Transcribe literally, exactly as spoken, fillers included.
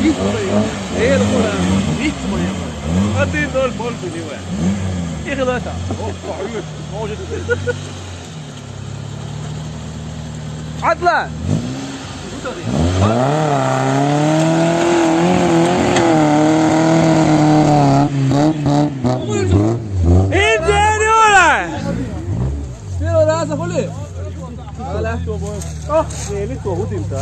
Viste, mano. Ele, mano. Viste, mano. Até dou o bolo do Nil, é. E relata. Oh, oh, oh. Atla! Interior! Pero raza, jole. Ala. Oh, ele to hudin ta.